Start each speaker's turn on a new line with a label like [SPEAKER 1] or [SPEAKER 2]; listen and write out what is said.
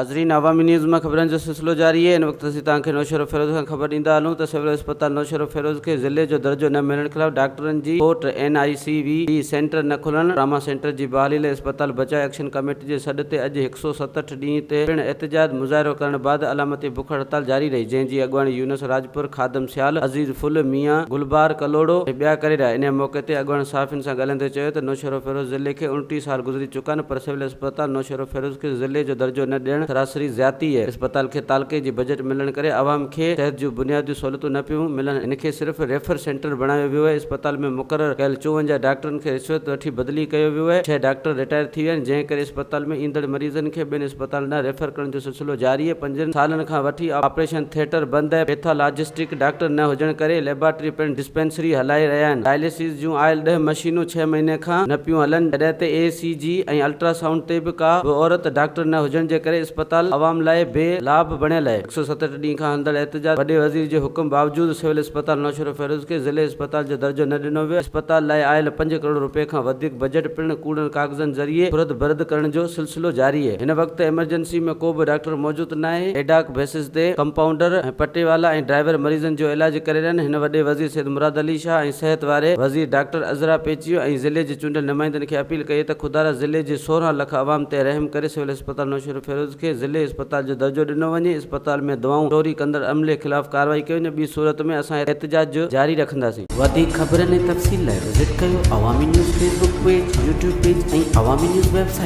[SPEAKER 1] ناظرين عوامي نيوز مان خبرن جو سلسلو جاري آهي ان وقت اسين توهان کي نوشهروفيروز کان خبر ڏيندا هلون ته سول اسپتال نوشهروفيروز کي ضلعي جو درجو نه ملڻ خلاف ڊاڪٽرن جي کوٽ، N I C V D centre نه کلڻ، ٽراما سينٽر جي بحالي لاء اسپتال بچاء ايڪشن ڪميٽي جي سڏ تي اڄ هڪ سئو ستهٺ ڏينهن تي پڻ احتجاج مظاهرو ڪرڻ بعد علامتي بک هڙتال جاري رهي جنهن جي اڳواڻي يونس راڄپر، خادم سيال، عزيز ڦل، ميان گلبهار ڪلهوڙو ۽ ٻيا ڪري رهيا انهي موقعي تي اڳواڻن صحافين سان ڳالهائيندي چيو ته نوشهروفيروز ضلعي کي 29 سال گذري چڪا آهن پر سول اسپتال نوشهروفيروز کي ضلعي جو درجو نه ڏيڻ سراسري زيادتي آهي اسپتال کي تعلقي جي بجيٽ ملڻ ڪري عوام کي صحت جون بنيادي سهولتون نه پيون ملن ان کي صرف ريفر سينٽر بڻايو ويو آهي اسپتال ۾ مقرر ڪيل 54 ڊاڪٽرن کي رشوت وٺي بدلي ڪيو ويو آهي ڇهه ڊاڪٽر رٽائر ٿي ويا آهن جنهن ڪري اسپتال ۾ ايندڙ مريضن کي ٻين اسپتالن ڏانهن ريفر ڪرڻ جو سلسلو جاري آهي پنجن سالن کان وٺي آپريشن ٿيٽر بند آهي پيٿالاجسٽڪ ڊاڪٽر نه هجڻ ڪري ليبارٽري پڻ ڊسپينسري هلائي رهيا آهن ڊائليسز جون آيل ڏهه مشينون ڇهه مهيني کان نه پيون هلن جڏهن ته اي سي جي ۽ الٽرا سائونڊ تي به ڪا به عورت ڊاڪٽر نه هجڻ جي ڪري اسپتال عوام لاء بي لاڀ بڻيل آهي. 167 ڏينهن کان هلندڙ احتجاج وڏي وزير جي حڪم باوجود سول اسپتال نوشهروفيروز کي ضلعي اسپتال جو درجو نه ڏنو ويو، اسپتال لاء آيل پنج ڪروڙ روپين کان وڌيڪ بجيٽ پڻ ڪوڙن ڪاغذن ذريعي خرد برد ڪرڻ جو سلسلو جاري آهي، هن وقت ايمرجنسي ۾ ڪو به ڊاڪٽر موجود ناهي، ايڊاڪ بيسز تي ڪمپائونڊر ۽ پٽيوالا ۽ ڊرائيور مريضن جو علاج ڪري رهيا آهن، هن وڏي وزير سيد مراد علي شاهه ۽ صحت واري وزير ڊاڪٽر عذرا پيچيو ۽ ضلعي جي چونڊيل نمائندن کي اپيل ڪئي ته خدارا ضلعي جي 16 لک عوام تي رحم ڪري سول اسپتال نوشهروفيروز کي ضلعي اسپتال جو درجو ڏنو وڃي، اسپتال ۾ دوائون چوري ڪندڙ عملي خلاف ڪارروائي ڪئي وڃي، ٻي صورت ۾ اسان احتجاج جاري رکنداسين.
[SPEAKER 2] وڌيڪ خبرن ۽ تفصيل لاء وزٽ ڪيو Awami news Facebook page, YouTube page ۽ Awami news website.